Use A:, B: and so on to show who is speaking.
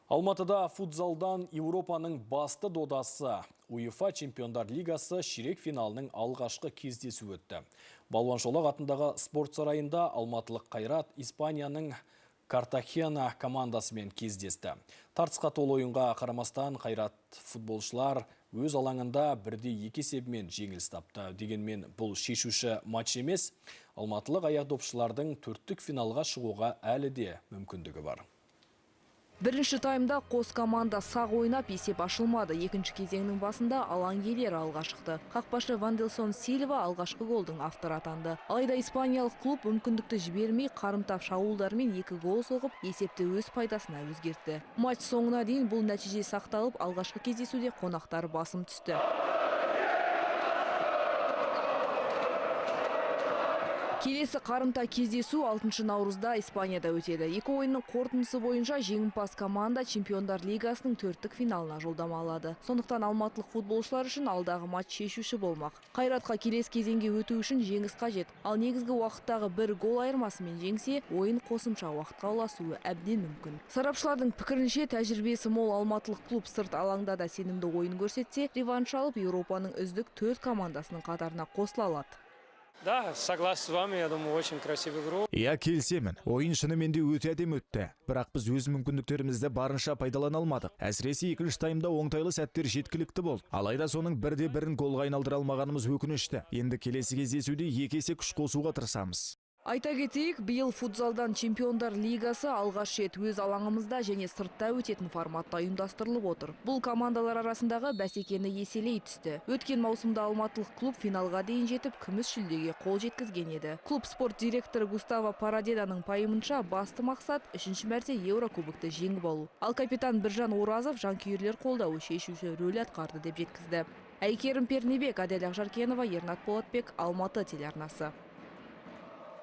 A: Алматыда футзалдан Еуропаның басты додасы УЕФА Чемпиондар Лигасы ширек финалының алғашқы кездесуі өтті. Балуан Шолақ атындағы спорт сарайында алматылық Қайрат Испанияның Картахена командасымен кездесті. Тартысқа толы ойынға қарамастан, Қайрат футболшылар өз алаңында 1-2 есебімен жеңіліс тапты. Дегенмен бұл шешуші матч емес. Алматылық аяқдопшылардың төрттік финалға шығуға әлі де мүмкіндігі бар.
B: Бірінші таймда қос команда сақ ойнап, есеп ашылмады. Екінші кезеңнің басында алаң иелері алға шықты. Қақпашы Ванделсон Сильва алғашқы голдың авторы атанды. Алайда испаниялық клуб мүмкіндікті жібермей, қарымта шабуылдармен екі гол соғып, есепті өз пайдасына өзгертті. Матч соңына дейін бұл нәтиже сақталып, алғашқы кездесуде қонақтар басым түсті. Келесі қарымта кездесу 6 наурызда Испанияда өтеді. Екі ойынның қорытындысы бойынша жеңімпаз команда Чемпиондар Лигасының төрттік финалына жолдама алады. Сондықтан алматылық футболшылар үшін алдағы матч шешуші болмақ. Қайратқа келесі кезеңге өту үшін жеңіс қажет. Ал негізгі уақыттағы бір гол айырмасымен жеңсе, ойын қосымша уақытқа ұласуы әбден мүмкін. Сарапшылардың пікірінше, тәжірибесі мол алматылық клуб сырт алаңда да сенімді ойын көрсетсе, реванш алып, Еуропаның үздік төрт командасының қатарына қосыла алады.
C: Да, согласен с вами, я думаю, очень красивую игру.
D: Иә, келісемін. Ойын шынымен де өте әдемі өтті. Бірақ біз өз мүмкіндіктерімізді барынша пайдалана алмадық. Әсіресе екінші таймда оңтайлы сәттер жеткілікті болды. Алайда соның бірде бірін голға айналдыра алмағанымыз өкінішті. Енді келесі кездесуде екі есе күш қосуға тырысамыз.
B: Айта кетейік, биыл футзалдан Чемпиондар Лигасы алғаш рет өз алаңымызда және сыртта өтетін форматта ұйымдастырылып отыр. Бұл командалар арасындағы бәсекені еселей түсті. Өткен маусымда алматылық клуб финалға дейін жетіп, күміс жүлдеге қол жеткізген еді. Клуб спорт директоры Густаво Парадеданың пайымынша, басты мақсат үшінші мәрте Еурокубокты жеңіп алу. Ал капитан Біржан Оразов жанкүйерлер қолдауы шешуші рөл атқарды деп жеткізді. Әйкерім Пернебек, Аделя Ақжаркенова, Ернат Болатбек, Алматы телеарнасы.